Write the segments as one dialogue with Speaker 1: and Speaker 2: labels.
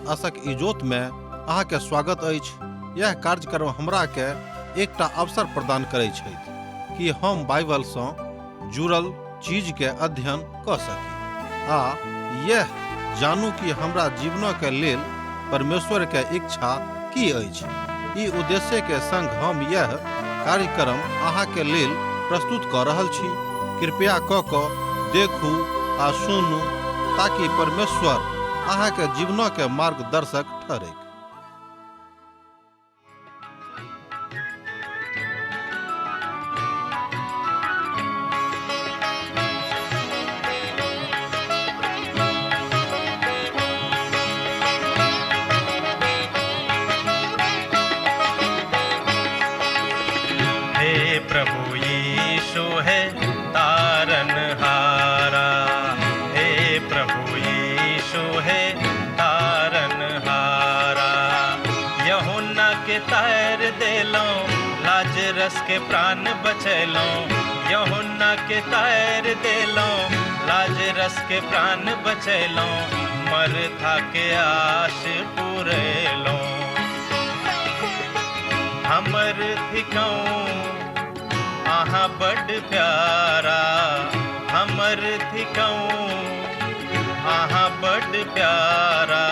Speaker 1: आशक इजोत में अहाँ के स्वागत अछि। यह कार्यक्रम हमरा के एकटा अवसर प्रदान करै छथि कि हम बाइबल सँ जुड़ल चीज के अध्ययन क सकी आ यह जानू कि हमरा जीवन के लेल परमेश्वर के इच्छा की अछि। ई उद्देश्य के संग हम यह कार्यक्रम अहाँ के लेल प्रस्तुत क रहल छी। कृपया क क देखू आ सुनू ताकि परमेश्वर अहाँ के जीवन के मार्गदर्शक ठहरैक।
Speaker 2: हे प्रभु यीशु है तारन हारा, हे प्रभु यीशु है तारन हारा। यहुन्ना के तार देलो, लाजरस के प्राण बचैलो। यहुन्ना के तार देलो, लाजरस के प्राण बचैलो। मरथा के आश पुरेलो। हमर थिकौं अहाँ बड प्यारा, हमर थिकौं अहाँ बड प्यारा।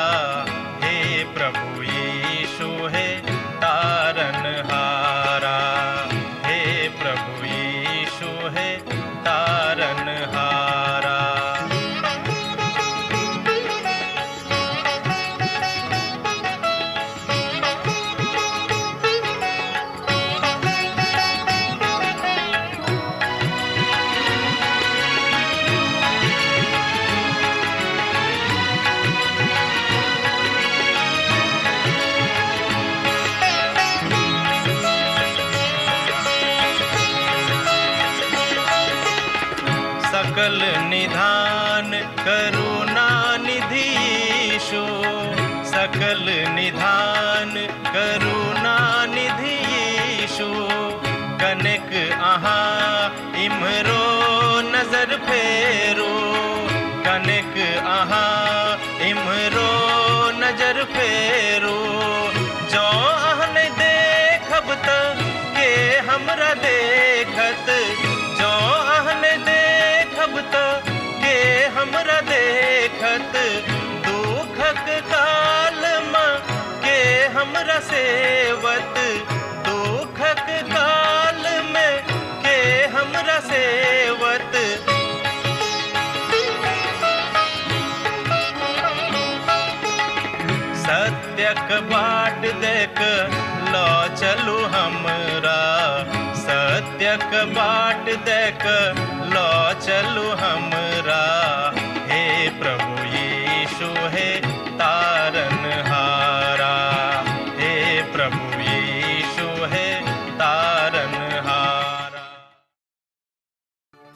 Speaker 2: हे प्रभु यीशु हे तारन हारा, हे प्रभु यीशु हे तारन हारा। सकल निधान करुणा निधि यीशु, सकल निधान करुणा निधि यीशु। कनेक अहाँ इम्हरो नजर फेरू, कनेक अहाँ इम्हरो नजर फेरू। जँ अहाँ नहि देखब त के हमरा देखत, जँ अहाँ नहि देखब त के हमरा देखत। दुखक काल मे के हमरा सेवत, दुखक काल मे के हमरा सेवत। सत्यक बाट देख ल चलू हमरा, सत्यक बाट देख ल चलू हमरा। हे प्रभु यीशु हे तारन हारा, हे प्रभु यीशु हे तारन हारा।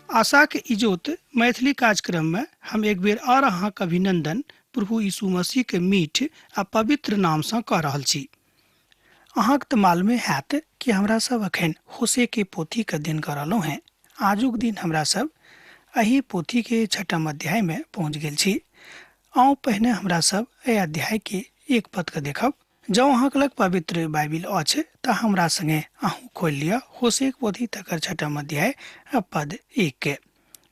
Speaker 3: आशाक इजोत मैथिली कार्यक्रम में हम एक बेर और अहाँक अभिनंदन प्रभु यीशु मसीह के मीठ आ पवित्र नाम सँ कऽ रहल छी। अहाँक तऽ मालूमे हैत कि हमरा सब अखन होशे के पोथी के अध्ययन कऽ रहलहुँ हेँ। आजुक दिन हमरा सब एहि पोथी के छठम अध्याय में पहुँच गेल छी। आउ पहिने हमरा सब एहि अध्याय के एक पद के देखब। जँ अहाँक लग पवित्र बाइबिल अछि तऽ हमरा संगे अहूँ खोलि लिअ होशेक पोथी तकर छठम अध्याय आ पद 1 के।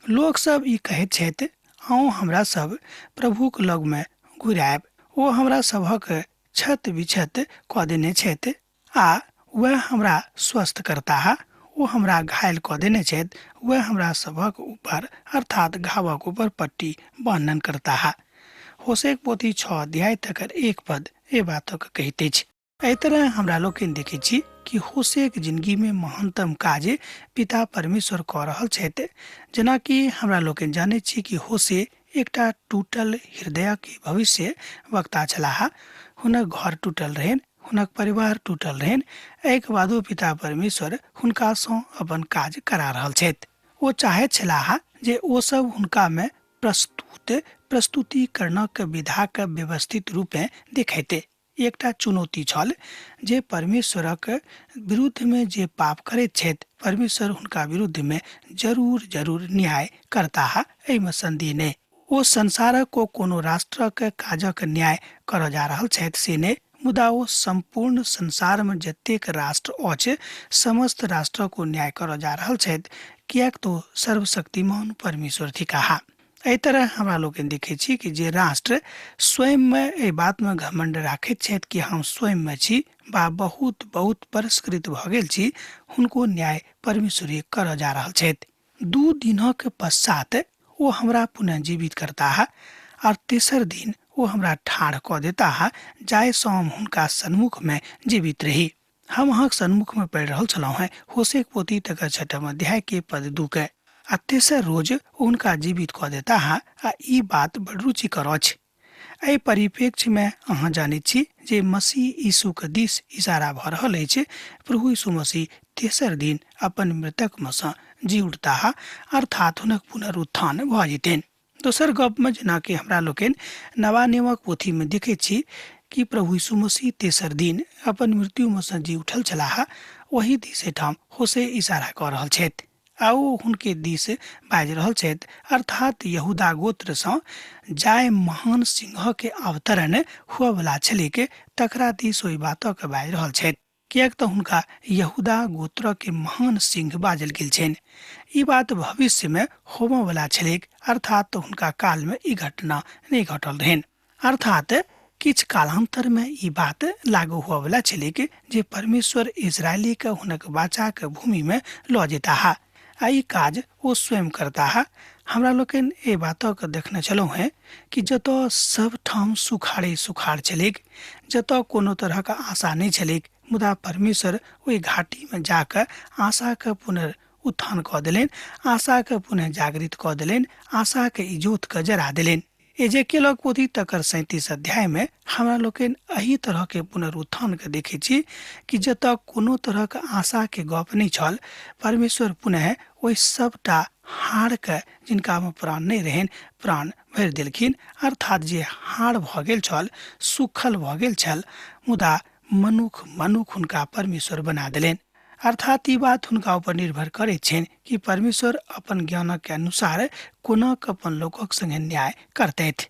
Speaker 3: लोक सब ई कहैत छथि, आउ हमरा सब प्रभुक लग में घुरि आयब। ओ हमरा सभक क्षत विक्षत कऽ देने छथि आ वएह हमरा स्वस्थ करताह। ओ हमरा घायल कऽ देने छथि, वएह हमरा सभक ऊपर अर्थात घावक ऊपर पट्टी बन्हन करताह। होशेक पोथी 6 अध्याय तकर 1 पद एहि बातक कहैत अछि। एहि तरह हमरा लोकनि देखैत छी कि होशेक जिंदगी में महानतम काज पिता परमेश्वर कऽ रहल छथि। जेनाकि हमरा लोकनि जानैत छी कि होशे एकटा टूटल हृदय के भविष्य वक्ता छलाह। हुनक घर टूटल रहनि, हुनक परिवार टूटल रहनि। एहिके बादो पिता परमेश्वर हुनका सँ अपन काज करा रहल छथि। ओ चाहैत छलाह जे ओ सब हुनका में प्रस्तुत प्रस्तुतिकरणक विधाक व्यवस्थित रूपेँ देखैते। एकटा चुनौती छल जे परमेश्वरक विरुद्ध में जे पाप करैत छथि परमेश्वर हुनका विरुद्ध में जरूर जरूर न्याय करताह, एहिमे संदेह नहि। ओ संसारक ओ कोनो राष्ट्रक काजक न्याय करऽ जा रहल छथि से नहि, मुदा ओ सम्पूर्ण संसारमे जतेक राष्ट्र अछि समस्त राष्ट्रक ओ न्याय करऽ जा रहल छथि, किएक तऽ सर्वशक्तिमान परमेश्वर थिकाह। एहि तरह हमरा लोकनि देखै छी कि जे राष्ट्र स्वयंमे एहि बातमे घमण्ड राखैत छथि कि हम स्वयंमे छी वा बहुत बहुत परिष्कृत भऽ गेल छी, हुनको न्याय परमेश्वरे करऽ जा रहल छथि। 2 दिनक पश्चात ओ हमरा पुनः जीवित करताह और तेसर दिन ओ हमरा ठाढ़ कऽ देताह, जाहिसँ हम हुनका सन्मुखमे जीवित रही। हम अहाँक सन्मुखमे पढ़ि रहल छलहुँ हेँ होशेक पोथी तकर 6 अध्याय के पद 2 के। आ तेसर रोज ओ हुनका जीवित कऽ देताह आ ई बात बड़ रुचिकर अछि। एहि परिप्रेक्ष्यमे अहाँ जानैत छी जे मसीह यीशुक दिस इशारा भऽ रहल अछि। प्रभु यीशु मसीह तेसर दिन अपन मृतकमे सँ जी उठताह, अर्थात हुनक पुनरुत्थान भऽ जेतनि। दोसर गपमे जेनाकि हमरा लोकनि नवा नियमक पोथीमे देखैत छी कि प्रभु यीशु मसीह तेसर दिन अपन मृत्युमे सँ जी उठल छलाह, ओही दिस एहिठाम होशे इशारा कऽ रहल छथि आ ओ हुनके दिस बाजि रहल छथि, अर्थात यहूदा गोत्रसँ जाय महान सिंहके अवतरण हुअवला छलैक तकरा दिस ओहि बातक बाजि रहल छथि, किएक तऽ हुनका यहूदा गोत्रके महान सिंह बाजल गेल छनि। ई बात भविष्यमे होमऽवला छलैक, अर्थात हुनका कालमे ई घटना नहि घटल रहनि। अर्थात किछु कालांतरमे ई बात लागू हुअवला छलैक जे परमेश्वर इजरायलीके हुनक वाचाक भूमिमे लऽ जेताह आ ई काज ओ स्वयं करताह। हमरा लोकनि एहि बातक देखने छलहुँ हेँ कि जतऽ सब ठाम सुखाड़े सुखाड़ छलैक, जतऽ कोनो तरहक आशा नहि छलैक, मुदा परमेश्वर ओहि घाटीमे जाकऽ आशाके पुनरुत्थान कऽ देलनि, आशाके पुनः जागृत कऽ देलनि, आशाके इजोतके जरा देलनि। एजेकेलक पोथी तकर 37 अध्यायमे हमरा लोकनि एहि तरहके पुनरुत्थानके देखै छी कि जतऽ कोनो तरहक आशाके गप नहि छल, परमेश्वर पुनः ओहि सबटा हाड़के जिनकामे प्राण नहि रहनि प्राण भरि देलखिन। अर्थात जे हाड़ भऽ गेल छल, सूखल भऽ गेल छल, मुदा मनुख मनुख हुनका परमेश्वर बना देलनि। अर्थात ई बात हुनका ऊपर निर्भर करैत छनि कि परमेश्वर अपन ज्ञानक अनुसार कोना अपन लोकक संगे न्याय करतथि।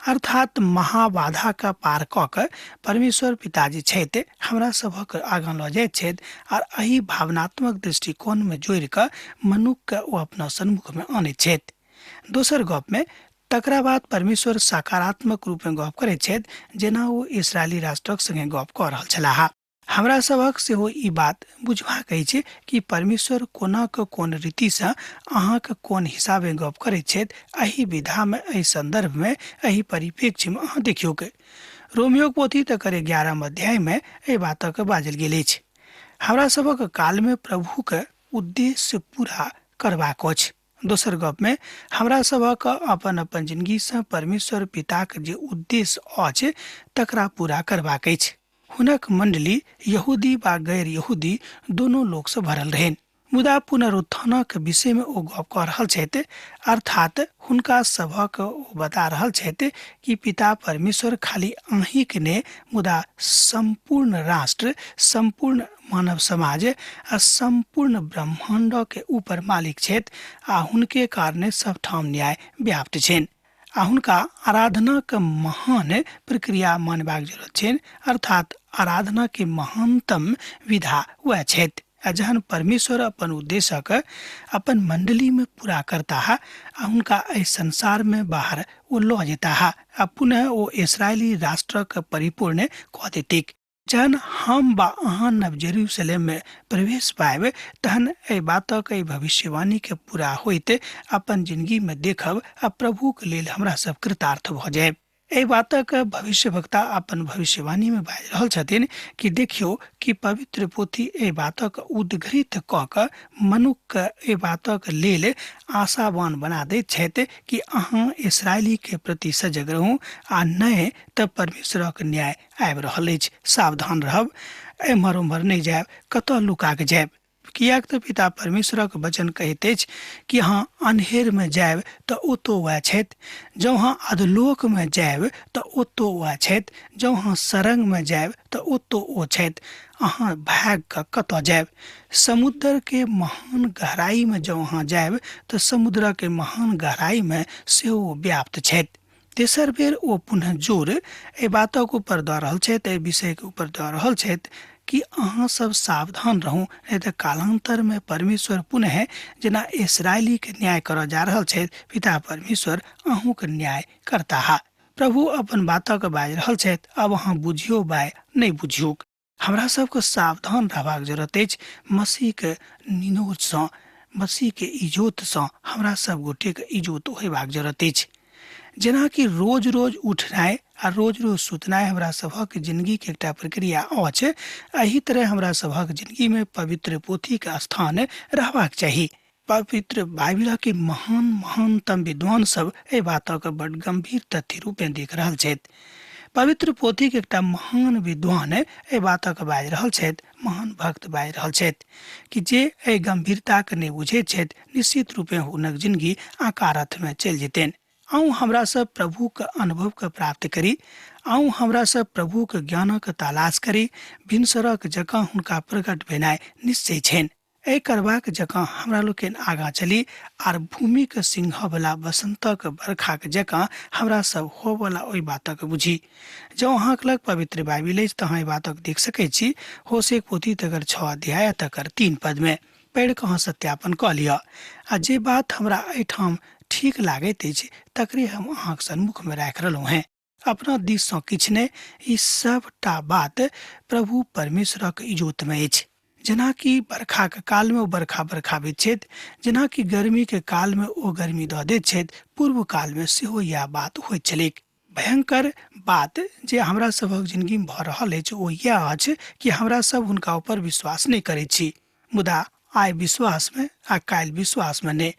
Speaker 3: अर्थात महाबाधा के पार कऽ के परमेश्वर पिताजी छथि हमरा सभक आगाँ लऽ जाइत छथि आर एहि भावनात्मक दृष्टिकोण में जोड़ि कऽ मनुख के ओ अपना सन्मुख में अनैत छथि। दोसर गप में तकरा बाद परमेश्वर सकारात्मक रूप में गप करैत छथि, जेना ओ इसराइली राष्ट्रक संगे गप कऽ रहल छलाह। हमरा सभक सेहो ई बात बुझबाक अछि कि परमेश्वर कोना कऽ कोन रीतिसँ अहाँके कोन हिसाबे गप करैत छथि। एहि विधामे, एहि सन्दर्भमे, एहि परिप्रेक्ष्यमे अहाँ देखियौक। रोमियोक पोथी तकर 11 अध्यायमे एहि बातक बाजल गेल अछि। हमरा सभक कालमे प्रभुके उद्देश्य पूरा करबाक अछि। दोसर गपमे हमरा सभक अपन अपन जिंदगीसँ परमेश्वर पिताक जे उद्देश्य अछि तकरा पूरा करबाक अछि। हुनक मंडली यहूदी वा गैर यहूदी दोनों लोकसँ भरल रहनि, मुदा पुनरुत्थानक विषयमे ओ गप कऽ रहल छथि। अर्थात हुनका सभक ओ बता रहल छथि कि पिता परमेश्वर खाली अहींके नहि, मुदा सम्पूर्ण राष्ट्र, सम्पूर्ण मानव समाज आ सम्पूर्ण ब्रह्माण्डके ऊपर मालिक छथि आ हुनके कारणे सबठाम न्याय व्याप्त छनि आ हुनका आराधनाक महान प्रक्रिया मानबाक जरूरत छनि। अर्थात आराधना के महानतम विधा वएह छथि। आ जहन परमेश्वर अपन उद्देश्यक अपन मंडली में पूरा करताह आ हुनका एहि संसार में बाहर ओ लऽ जेताह आ पुनः ओ इसराइली राष्ट्रक परिपूर्ण कऽ देतिक। जहन हम वा अहाँ नव जेरूशलेम में प्रवेश पायब तहन एहि बातक, एहि भविष्यवाणी के पूरा होइत अपन जिंदगी में देखब आ प्रभुक लेल हमरा सब कृतार्थ भऽ जायब। एहि बातक भविष्यवक्ता अपन भविष्यवाणी में बाजि रहल छथिन कि देखियौ कि पवित्र पोथी एहि बातक उद्घृत कऽ कऽ मनुख के एहि बातक लेल आशावान बना दैत छथि कि अहाँ इसराइली के प्रति सजग रहू आ नहि तऽ परमेश्वरक न्याय आबि रहल अछि, सावधान रहब, एम्हर ओम्हर नहि जायब, कतऽ लुका के जायब। किएक तऽ पिता परमेश्वरक वचन कहैत अछि कि अहाँ अन्हेरमे जायब तऽ ओतौ वएह छथि, जँ अहाँ अधलोकमे जायब तऽ ओतौ वएह छथि, जँ अहाँ सरंगमे जायब तऽ ओतौ ओ छथि। अहाँ भागि कऽ कतऽ जायब? समुद्रके महान गहराइमे जँ अहाँ जायब तऽ समुद्रके महान गहराइमे सेहो ओ व्याप्त छथि। तेसर बेर ओ पुनः जोर एहि बातक ऊपर दऽ रहल छथि, एहि विषयके ऊपर दऽ रहल छथि कि अहाँ सब सावधान रहू, नहि तऽ कालांतरमे परमेश्वर पुनः जेना इसराइलीके न्याय करऽ जा रहल छथि, पिता परमेश्वर अहूँके न्याय करताह। प्रभु अपन बातक बाजि रहल छथि, आब अहाँ बुझियौ बा नहि बुझियौक। हमरा सबके सावधान रहबाक जरूरत अछि। मसीहके निनोजसँ, मसीहके इजोतसँ हमरा सब गोटेके इजोत होयबाक जरूरत अछि। जेनाकि रोज रोज उठनाइ आ रोज रोज सुतनाइ हमरा सभक जिंदगीके एकटा प्रक्रिया अछि, एहि तरह हमरा सभक जिंदगीमे पवित्र पोथीके स्थान रहबाक चाही। पवित्र बाइबिलके महान महानतम विद्वान सब एहि बातक बड गंभीर तथ्य रूपे देख रहल छथि। पवित्र पोथीके एकटा महान विद्वान एहि बातक बाजि रहल छथि, महान भक्त बाजि रहल छथि कि जे एहि गंभीरताके नहि बुझैत छथि, निश्चित रूपे हुनक जिंदगी अकारथमे चलि जेतनि। आउ हमरा सब प्रभुके अनुभवके प्राप्त करी, आउ हमरा सब प्रभुके ज्ञानक तलाश करी। भिनसरक जकाँ हुनका प्रकट भेनाइ निश्चय छनि। एहि करबाक जकाँ हमरा लोकनि आगाँ चली आर भूमिके सिंहवला बसन्तक बरखाक जकाँ हमरा सब होवला ओहि बातक बुझी। जँ अहाँके लग पवित्र बाइबिल अछि तऽ अहाँ एहि बातक देख सकै छी। होशेक पोथी तकर 6 अध्याय तकर 3 पदमे पढ़ि कऽ अहाँ सत्यापन कऽ लिअ आ जे बात हमरा एहिठाम ठीक लागैत अछि तकरे हम अहाँके सन्मुखमे राखि रहलहुँ हेँ। अपना दिससँ किछु नहि, ई सबटा बात प्रभु परमेश्वरक इजोतमे अछि। जेनाकि बरखाके कालमे ओ बरखा बरखाबैत छथि, जेनाकि गर्मीके कालमे ओ गर्मी दऽ दैत छथि, पूर्व कालमे सेहो इएह बात होइत छलैक। भयंकर बात जे हमरा सभक जिंदगीमे भऽ रहल अछि ओ इएह अछि कि हमरा सब हुनका ऊपर विश्वास नहि करै छी, मुदा आइ विश्वासमे आ काल्हि विश्वासमे नहि।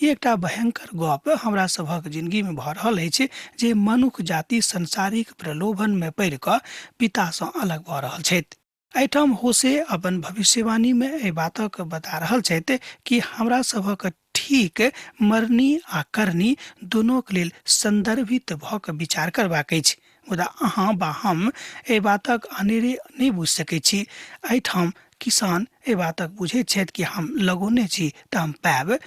Speaker 3: ई एकटा भयंकर गप हमरा सभक जिंदगीमे भऽ रहल अछि जे मनुख जाति सांसारिक प्रलोभनमे पड़ि कऽ पितासँ अलग भऽ रहल छथि। एहिठाम होशे अपन भविष्यवाणीमे एहि बातक बता रहल छथि कि हमरा सभक ठीक मरनी आ करनी दुनूक लेल संदर्भित भऽ कऽ विचार करबाक अछि, मुदा अहाँ बा हम एहि बातक अनेरे नहि बुझि सकै छी। एहिठाम किसान एहि बातक बुझैत छथि कि हम लगौने छी तऽ हम पायब।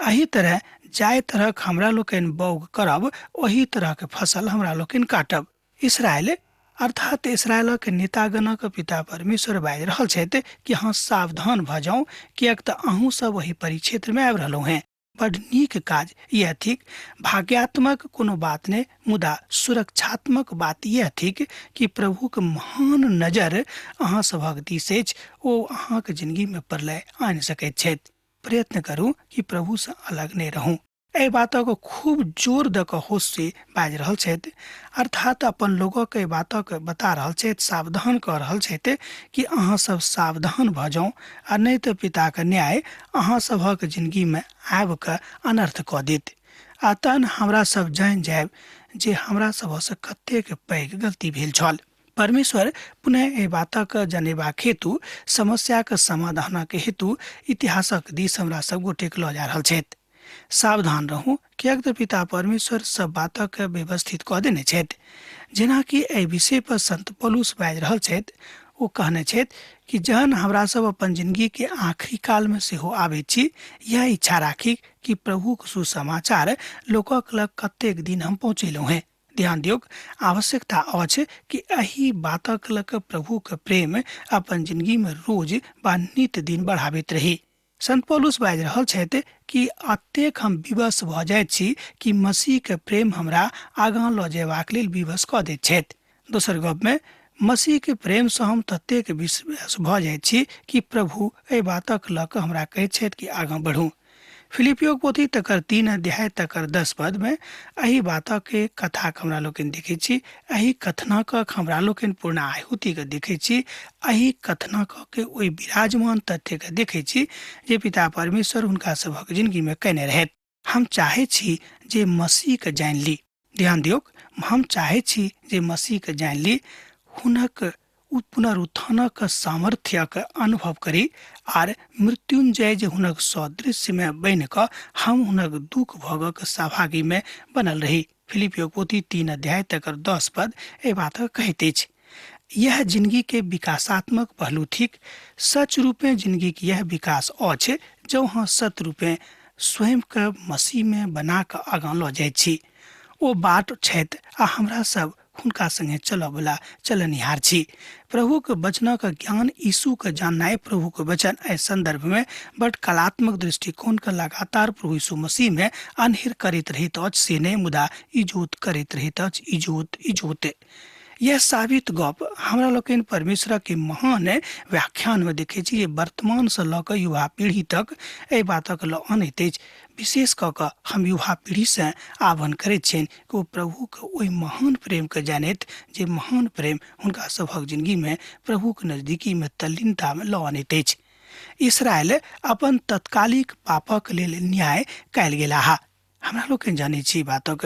Speaker 3: एहि तरह जाहि तरहक हमरा लोकनि बौग करब ओही तरहक फसल हमरा लोकनि काटब। इसराइल अर्थात इसराइलक नेतागणक पिता परमेश्वर बाजि रहल छथि कि अहाँ सावधान भऽ जाउ, किएक तऽ अहूँ सब ओहि परिक्षेत्रमे आबि रहलहुँ हेँ। बड नीक काज इएह थिक, भाग्यात्मक कोनो बात नहि, मुदा सुरक्षात्मक बात इएह थिक कि प्रभुक महान नजर अहाँ सभक दिस अछि, ओ अहाँक जिंदगीमे प्रलय आनि सकैत छथि। प्रयत्न करू कि प्रभुसँ अलग नहि रहू। एहि बातक खूब जोर दऽ कऽ होशे बाजि रहल छथि, अर्थात अपन लोकक एहि बातक बता रहल छथि, सावधान कऽ रहल छथि कि अहाँ सब सावधान भऽ जाउ आ नहि तऽ पिताक न्याय अहाँ सभक जिंदगीमे आबि कऽ अनर्थ कऽ देत आ तहन हमरा सब जानि जायब जे हमरा सभसँ कतेक पैघ गलती भेल छल। परमेश्वर पुनः एहि बातक जनेबाक हेतु, समस्याक समाधानक हेतु इतिहासक दिस हमरा सब गोटेक लऽ जा रहल छथि। सावधान रहू, किएक तऽ पिता परमेश्वर सब बातक व्यवस्थित कऽ देने छथि। जेनाकि एहि विषय पर संत पौलुस बाजि रहल छथि, ओ कहने छथि कि जहन हमरा सब अपन जिंदगी के आखिरी काल में सेहो आबैत छी, यह इच्छा राखी कि प्रभुक सुसमाचार लोकक लग कतेक दिन हम पहुँचेलहुँ हेँ। ध्यान दियौक, आवश्यकता अछि कि एहि बातक लऽ कऽ प्रभुक प्रेम अपन जिंदगी में रोज बा नित दिन बढ़ाबैत रही। संत पौलुस बाजि रहल छथि कि अतेक हम विवश भऽ जाइत छी कि मसीहके प्रेम हमरा आगाँ लऽ जयबाक लेल विवश कऽ दैत छथि। दोसर गपमे मसीहके प्रेमसँ हम ततेक विवश भऽ जाइत छी कि प्रभु एहि बातक लऽ कऽ हमरा कहैत छथि कि आगाँ बढ़ू। फिलिपियोक पोथी तकर 3 अध्याय तकर 10 पदमे एहि बातक कथाक हमरा लोकनि देखै छी, एहि कथनक हमरा लोकनि पूर्ण आहुतिके देखै छी, एहि कथनक के ओहि विराजमान तथ्यके देखै छी जे पिता परमेश्वर हुनका सभक जिंदगीमे कयने रहथि। हम चाहै छी जे मसीहके जानि ली। ध्यान दियौक, हम चाहै छी जे मसीहके जानि ली, हुनक पुनरुत्थानक सामर्थ्यक अनुभव करी आर मृत्युंजय जे हुनक सदृश्यमे बनि कऽ हम हुनक दुःख भोगक सहभागीमे बनल रही। फिलिपियो पोथी 3 अध्याय तकर 10 पद एहि बातक कहैत अछि। यह जिंदगी के विकासात्मक पहलू थिक। सच रूपे जिंदगी के यह विकास अछि जँ अहाँ सत रूपे स्वयं के मसीह में बना कऽ आगाँ लऽ जाइत छी। ओ बाट छथि आ हमरा सब हुनका संगे चलऽवला चलनिहार छी। प्रभुक वचनक ज्ञान, यीशुके जाननाइ, प्रभुक वचन एहि संदर्भमे बड कलात्मक दृष्टिकोणके लगातार प्रभु यीशु मसीहमे अन्हेर करैत रहैत अछि से नहि, मुदा इजोत करैत रहैत अछि, इजोत इजोत। यह साबित गप हमरा लोकनि परमेश्वर के महान व्याख्यान में देखे छी जे वर्तमान से लऽ कऽ युवा पीढ़ी तक एहि बातक लऽ अनैत अछि। विशेष कऽ कऽ हम युवा पीढ़ी से आह्वान करैत छियनि कि ओ प्रभुके ओहि महान प्रेमके जानैत जे महान प्रेम हुनका सभक जिंदगी में प्रभुके नजदीकी में तल्लीनता में लऽ अनैत अछि। इसराइल अपन तत्कालिक पापक लेल न्याय कयल गेलाह। हमरा लोकनि जानै छी बातक।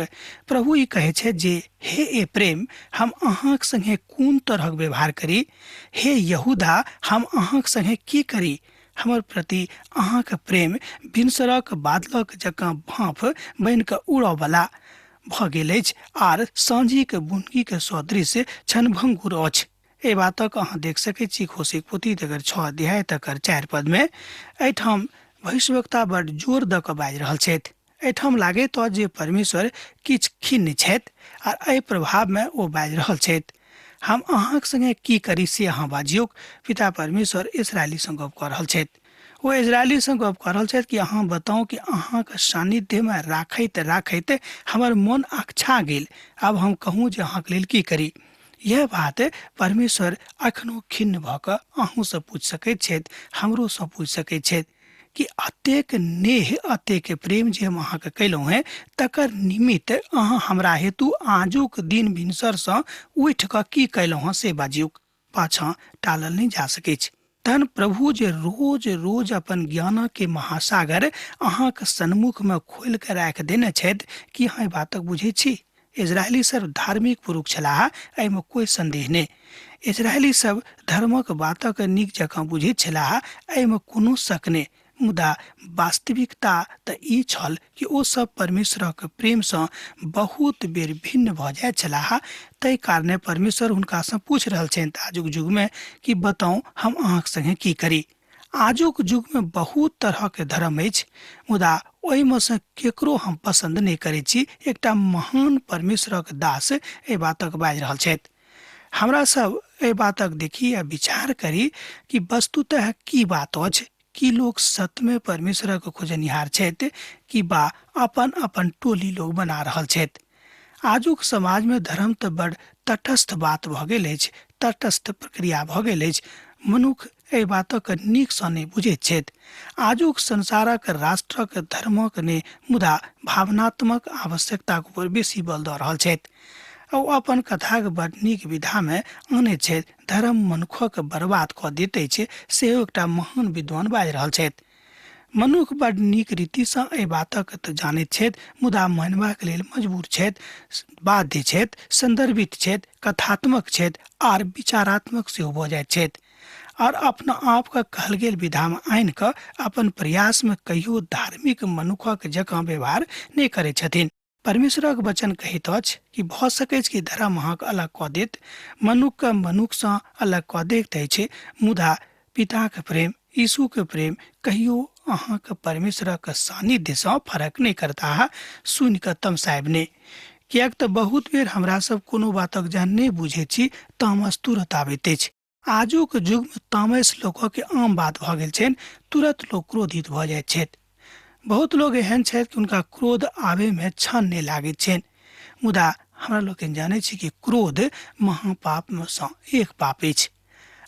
Speaker 3: प्रभु ई कहै छै जे हे ए प्रेम, हम अहाँक संगे कोन तरहक व्यवहार करी? हे यहूदा, हम अहाँक संगे की करी? हमर प्रति अहाँक प्रेम भिनसरक बादलक जकाँ भाफ बनि कऽ उड़ऽवला भऽ गेल अछि आर साँझीक बुनगीक सदृश क्षणभंगुर अछि। एहि बातक अहाँ देख सकैत छी होशेक पोथी तकर 6 अध्याय तकर 4 पद में। एहिठाम भविष्यवक्ता बड जोर दऽ कऽ बाजि रहल छथि। एहिठाम लागैत अछि जे परमेश्वर किछु खिन्न छथि आर एहि प्रभावमे ओ बाजि रहल छथि। हम अहाँक संगे की करी से अहाँ बाजियौक। पिता परमेश्वर इसराइली सँ गप कऽ रहल छथि। ओ इजरायली सँ गप कऽ रहल छथि कि अहाँ बताउ कि अहाँक सान्निध्यमे राखैत राखैत हमर मन अकछा गेल, आब हम कहूँ जे अहाँक लेल की करी। यह बात परमेश्वर अखनो खिन्न भऽ कऽ अहूँसँ पूछि सकैत छथि, हमरोसँ पूछि सकैत छथि कि अतेक नेह, अतेक प्रेम जे हम अहाँके कयलहुँ हेँ तकर निमित्त अहाँ हमरा हेतु आजुक दिन भिनसरसँ उठि कऽ की कयलहुँ हेँ से बाजियौक। पाछाँ टालल नहि जा सकैछ। तहन प्रभु जे रोज रोज अपन ज्ञानक महासागर अहाँक सन्मुखमे खोलि कऽ राखि देने छथि, की अहाँ एहि बातक बुझै छी? इजरायली सब धार्मिक पुरुष छलाह, एहिमे कोइ संदेह नहि। इजरायली सब धर्मक बातक नीक जकाँ बुझैत छलाह, एहिमे कोनो शक नहि। मुदा वास्तविकता तऽ ई छल कि ओ सब परमेश्वरक प्रेमसँ बहुत बेर भिन्न भऽ जाइत छलाह। ताहि कारणे परमेश्वर हुनकासँ पूछि रहल छनि आजुक युगमे कि बताउ हम अहाँक संगे की करी। आजुक युगमे बहुत तरहके धर्म अछि, मुदा ओहिमे सँ केकरो हम पसन्द नहि करै छी। एकटा महान परमेश्वरक दास एहि बातक बाजि रहल छथि। हमरा सब एहि बातक देखी आ विचार करी कि वस्तुतः की बात अछि। की लोक सतमे परमेश्वरक खोजनिहार छथि कि बा अपन अपन टोली लोग बना रहल छथि? आजुक समाजमे धर्म तऽ बड़ तटस्थ बात भऽ गेल अछि, तटस्थ प्रक्रिया भऽ गेल अछि। मनुख एहि बातक नीकसँ नहि बुझैत छथि। आजुक संसारक राष्ट्रक धर्मक नहि, मुदा भावनात्मक आवश्यकताक ऊपर बेसी बल दऽ रहल छथि। ओ अपन कथाक बड़ नीक विधामे अनैत छथि। धर्म मनुखक बर्बाद कऽ दैत अछि, सेहो एकटा महान विद्वान बाजि रहल छथि। मनुख बड नीक रीतिसँ एहि बातक तऽ जानैत छथि, मुदा मानबाक लेल मजबूर छथि, बाध्य छथि, सन्दर्भित छथि, कथात्मक छथि आर विचारात्मक सेहो भऽ जाइत छथि आर अपना आपके कहल गेल विधामे आनि कऽ अपन प्रयासमे कहियो धार्मिक मनुखक जकाँ व्यवहार नहि करै छथिन। परमेश्वरक वचन कहैत अछि कि भऽ सकैछ कि धर्म अहाँके अलग कऽ देत, मनुखके मनुखसँ अलग कऽ दैत अछि, मुदा पिताके प्रेम, यीशुके प्रेम कहियो अहाँके परमेश्वरक सान्निध्यसँ फरक नहि करताह। सुनि कऽ तमसायब नहि, किएक तऽ बहुत बेर हमरा सब कोनो बातक जहन नहि बुझैत छी तामस तुरत आबैत अछि। आजुक युगमे तामस लोकके आम बात भऽ गेल छनि, तुरत लोक क्रोधित भऽ जाइत छथि। बहुत लोग एहन छथि कि हुनका क्रोध आबैमे क्षण नहि लागैत छनि, मुदा हमरा लोकनि जानै छी कि क्रोध महापापमे सँ एक पाप अछि।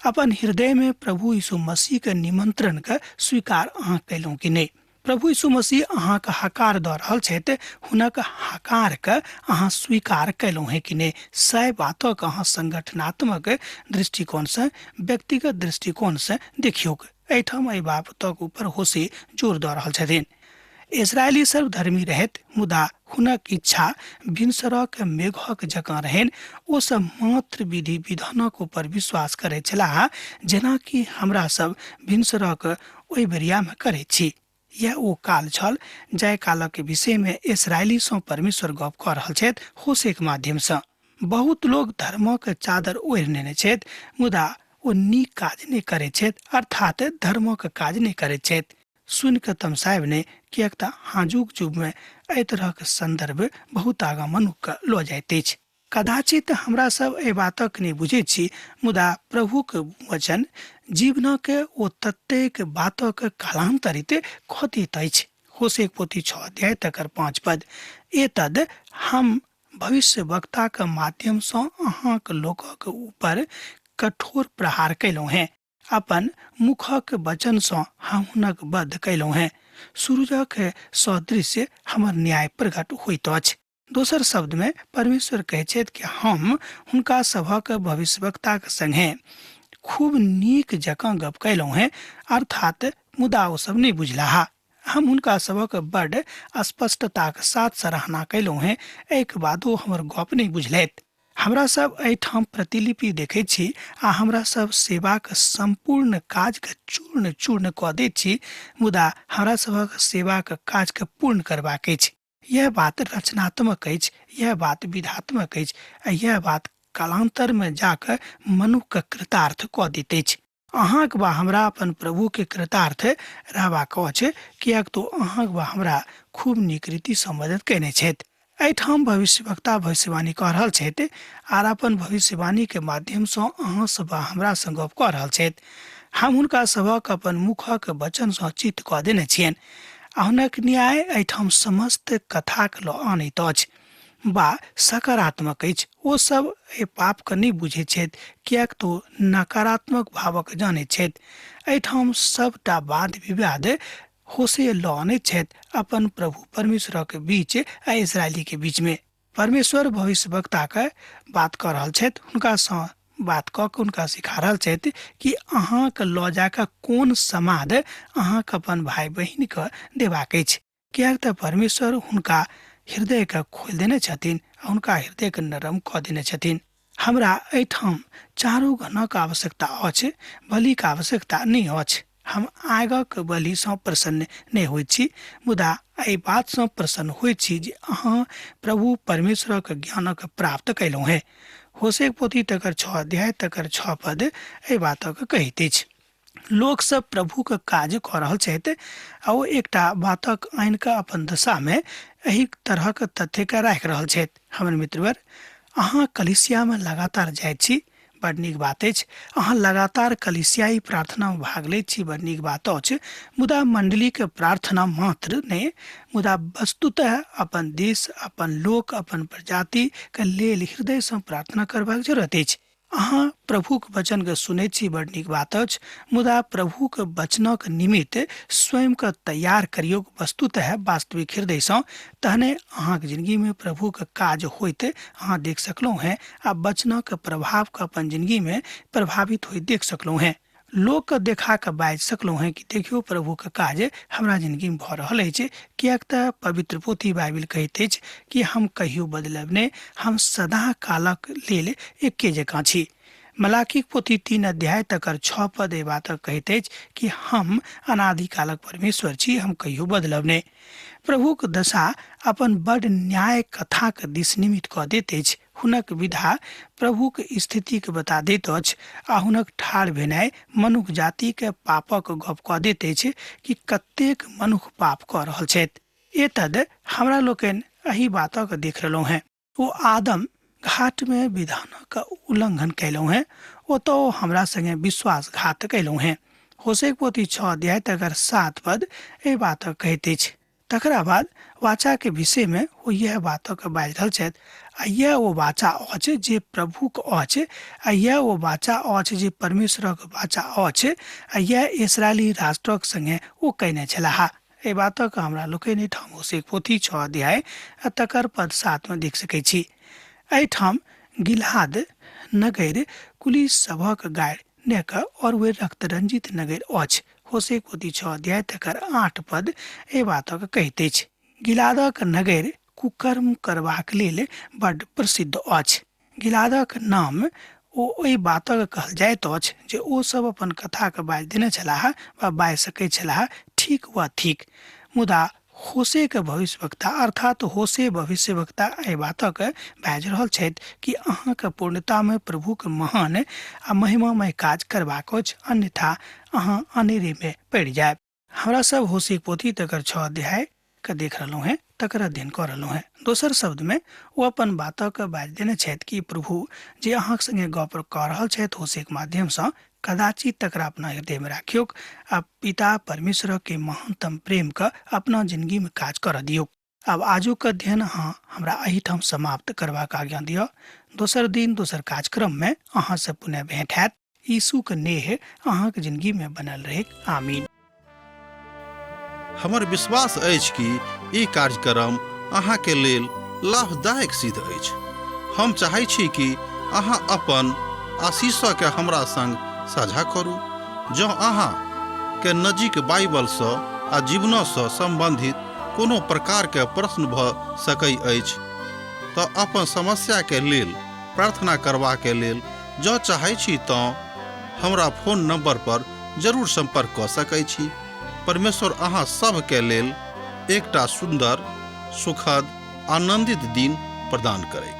Speaker 3: अपन हृदयमे प्रभु यीशु मसीहके निमंत्रणके स्वीकार अहाँ कयलहुँ कि नहि? प्रभु यीशु मसीह अहाँके हकार दऽ रहल छथि, हुनक हकारके अहाँ स्वीकार कयलहुँ हेँ कि नहि? सएह बातक अहाँ संगठनात्मक दृष्टिकोणसँ, व्यक्तिगत दृष्टिकोणसँ देखियौक। एहिठाम एहि बातक ऊपर होशे जोर दऽ रहल छथिन। इसराइली सर्वधर्मी रहैत, मुदा हुनक इच्छा भिनसरक मेघक जकाँ रहनि। ओ सब मात्र विधि विधानक ऊपर विश्वास करैत छलाह, जेनाकि हमरा सब भिनसरक ओहि बेरियामे करैत छी। यह ओ काल छल जाहि कालक विषयमे इसराइलीसँ परमेश्वर गप कऽ रहल छथि होशेक माध्यमसँ। बहुत लोक धर्मक चादर ओढ़ि नेने छथि, मुदा ओ नीक काज नहि करैत छथि, अर्थात धर्मक काज नहि करैत छथि। सुनि कऽ तमसायब नहि, किएक तऽ हाजुक युगमे एहि तरहक सन्दर्भ बहुत आगाँ मनुक्खके लऽ जाइत अछि। कदाचित हमरा सब एहि बातक नहि बुझैत छी, मुदा प्रभुक वचन जीवनक ओ ततेक बातक कालान्तरित कऽ दैत अछि। होशेक पोथी 6 अध्याय तकर 5 पद, एतद हम भविष्य वक्ताक माध्यमसँ अहाँक लोकक ऊपर कठोर प्रहार कयलहुँ हेँ, अपन मुखक वचनसँ हम हुनक वध कयलहुँ हेँ। सूरजक सदृश हमर न्याय प्रकट होइत अछि। दोसर शब्दमे परमेश्वर कहै छथि कि हम हुनका सभक भविष्यवक्ताक संगे खूब नीक जकाँ गप कयलहुँ हेँ, अर्थात मुदा ओ सब नहि बुझलाह। हम हुनका सभक बड्ड स्पष्टताक साथ सराहना कयलहुँ हेँ, एहिके बादो हमर गप नहि बुझलथि। हमरा सब एहिठाम प्रतिलिपि देखैत छी आ हमरा सब सेवाक सम्पूर्ण काजके चूर्ण चूर्ण कऽ दैत छी, मुदा हमरा सभक सेवाक काजके पूर्ण करबाक अछि। यह बात रचनात्मक अछि, यह बात विधात्मक अछि आ यह बात कालांतरमे जाकऽ मनुक्खके कृतार्थ कऽ दैत अछि। अहाँक वा हमरा अपन प्रभुके कृतार्थ रहबाक अछि, किएक तऽ अहाँक वा हमरा खूब नीक रीतिसँ मदद कयने छथि। एहिठाम भविष्यवक्ता भविष्यवाणी कऽ रहल छथि आर अपन भविष्यवाणीके माध्यमसँ अहाँ सब वा हमरासँ गप कऽ रहल छथि। हम हुनका सभक अपन मुखक वचनसँ चित्त कऽ देने छियनि आ हुनक न्याय एहिठाम समस्त कथाक लऽ आनैत अछि वा सकारात्मक अछि। ओ सब एहि पापके नहि बुझैत छथि, किएक तऽ ओ नकारात्मक भावक जानैत छथि। एहिठाम सबटा वाद विवाद होशे लऽ आनैत छथि अपन प्रभु परमेश्वरक बीच आ इसराइलीके बीचमे। परमेश्वर भविष्यवक्ताके बात कऽ रहल छथि, हुनकासँ बात कऽ कऽ हुनका सिखा रहल छथि कि अहाँके लऽ जाकऽ कोन समाद अहाँके अपन भाय बहिनके देबाक अछि, किएक तऽ परमेश्वर हुनका हृदयके खोलि देने छथिन आ हुनका हृदयके नरम कऽ देने छथिन। हमरा एहिठाम चारू गणक आवश्यकता अछि, बलिक आवश्यकता नहि अछि। हम आगक बलिसँ प्रसन्न नहि होइत छी, मुदा एहि बातसँ प्रसन्न होइत छी जे अहाँ प्रभु परमेश्वरक ज्ञानक प्राप्त कयलहुँ हेँ। होशेक पोथी तकर 6 अध्याय तकर 6 पद एहि बातक कहैत अछि। लोक सब प्रभुक काज कऽ रहल छथि आ ओ एकटा बातक आनि कऽ अपन दशामे एहि तरहक तथ्यके राखि रहल छथि। हमर मित्रवर, अहाँ कलीसियामे लगातार जाइत छी, बड़ नीक बात अछि। अहाँ लगातार कलीसियाई प्रार्थनामे भाग लैत छी, बड़ नीक बात अछि। मुदा मण्डलीके प्रार्थना मात्र नहि, मुदा वस्तुतः अपन देश, अपन लोक, अपन प्रजातिके लेल हृदयसँ प्रार्थना करबाक जरूरत अछि। अहाँ प्रभुक वचनके सुनैत छी, बड़ नीक बात अछि, मुदा प्रभुक वचनक निमित्त स्वयंके तैयार करियौ वस्तुतः वास्तविक हृदयसँ, तहने अहाँके जिंदगीमे प्रभुक काज होइत अहाँ देख सकलहुँ हेँ आ वचनक प्रभावके अपन जिंदगीमे प्रभावित होइत देख सकलहुँ हेँ। लोकके देखा कऽ बाजि सकलहुँ हेँ कि देखियौ प्रभुके काज हमरा जिंदगीमे भऽ रहल अछि, किएक तऽ पवित्र पोथी बाइबिल कहैत अछि कि हम कहियो बदलब नहि, हम सदा कालक लेल एके जकाँ छी। मलाकीक पोथी 3 अध्याय तकर 6 पद एहि बातक कहैत अछि कि हम अनादिकालक परमेश्वर छी, हम कहियो बदलब नहि। प्रभुक दशा अपन बड़ न्याय कथाक दिस निमित्त कऽ दैत अछि। हुनक विधा प्रभुक स्थितिके बता दैत अछि आ हुनक ठाढ़ भेनाइ मनुख जातिके पापक गप कऽ दैत अछि कि कतेक मनुख पाप कऽ रहल छथि। एतद हमरा लोकनि एहि बातक देख रहलहुँ हेँ। ओ आदम घाटमे विधानक उल्लंघन कयलहुँ हेँ, ओतऽ ओ हमरा संगे विश्वासघात कयलहुँ हेँ। होशेक पोथी 6 अध्याय तकर 7 पद एहि बातक कहैत अछि। तकरा बाद वाचाके विषयमे ओ इएह बातक बाजि रहल छथि, आ इएह ओ वाचा अछि जे प्रभुक अछि, आ इएह ओ वाचा अछि जे परमेश्वरक वाचा अछि, आ इएह इसराइली राष्ट्रक संगे ओ कयने छलाह। एहि बातक हमरा लोकनि एहिठाम होशेक पोथी 6 अध्याय आ तकर पद 7 मे देख सकै छी। एहिठाम गिलहाद नगर कुली सभक गाड़ि नेक और वे रक्तरंजित नगर अछि। होशे पोथी 6 अध्याय तकर 8 पद एहि बातक कहैत अछि। गिलादक नगर कुकर्म करबाक लेल बड्ड प्रसिद्ध अछि। गिलादक नाम ओ ओहि बातक कहल जाइत अछि जे ओ सब अपन कथाके बाजि देने छलाह वा बाजि सकैत छलाह, ठीक वा ठीक। मुदा होशेके भविष्यवक्ता अर्थात होशे भविष्यवक्ता एहि बातक बाजि रहल छथि कि अहाँके पूर्णतामे प्रभुके महान आ महिमामय काज करबाक अछि, अन्यथा अहाँ अनेरेमे पड़ि जायब। हमरा सब होशेक पोथी तकर 6 अध्याय के देख रहलहुँ हेँ, तकर अध्ययन कऽ रहलहुँ हेँ। दोसर शब्दमे ओ अपन बातक बाजि देने छथि कि प्रभु जे अहाँक संगे गप कऽ रहल छथि होशेक माध्यमसँ, कदाचित तकरा अपना हृदयमे राखियौक आ पिता परमेश्वरके महानतम प्रेमके अपना जिंदगीमे काज करऽ दियौक। आब आजुक अध्ययन अहाँ हमरा एहिठाम समाप्त करबाक आज्ञा दिअ। दोसर दिन दोसर कार्यक्रममे अहाँसँ पुनः भेंट हैत। यीशुके नेह अहाँक जिंदगीमे बनल रहैक। आमीन।
Speaker 1: हमर विश्वास अछि कि ई कार्यक्रम अहाँके लेल लाभदायक सिद्ध अछि। हम चाहै छी कि अहाँ अपन आशीषके हमरा संग साझा करू। जँ अहाँ के नजीक बाइबलसँ आ जीवनसँ सम्बन्धित कोनो प्रकारके प्रश्न भऽ सकै अछि तऽ अपन समस्याके लेल प्रार्थना करबाके लेल जँ चाहै छी तँ हमरा फोन नंबर पर जरूर संपर्क कऽ सकै छी। परमेश्वर अहाँ सभके लेल एकटा सुन्दर, सुखद, आनंदित दिन प्रदान करैत।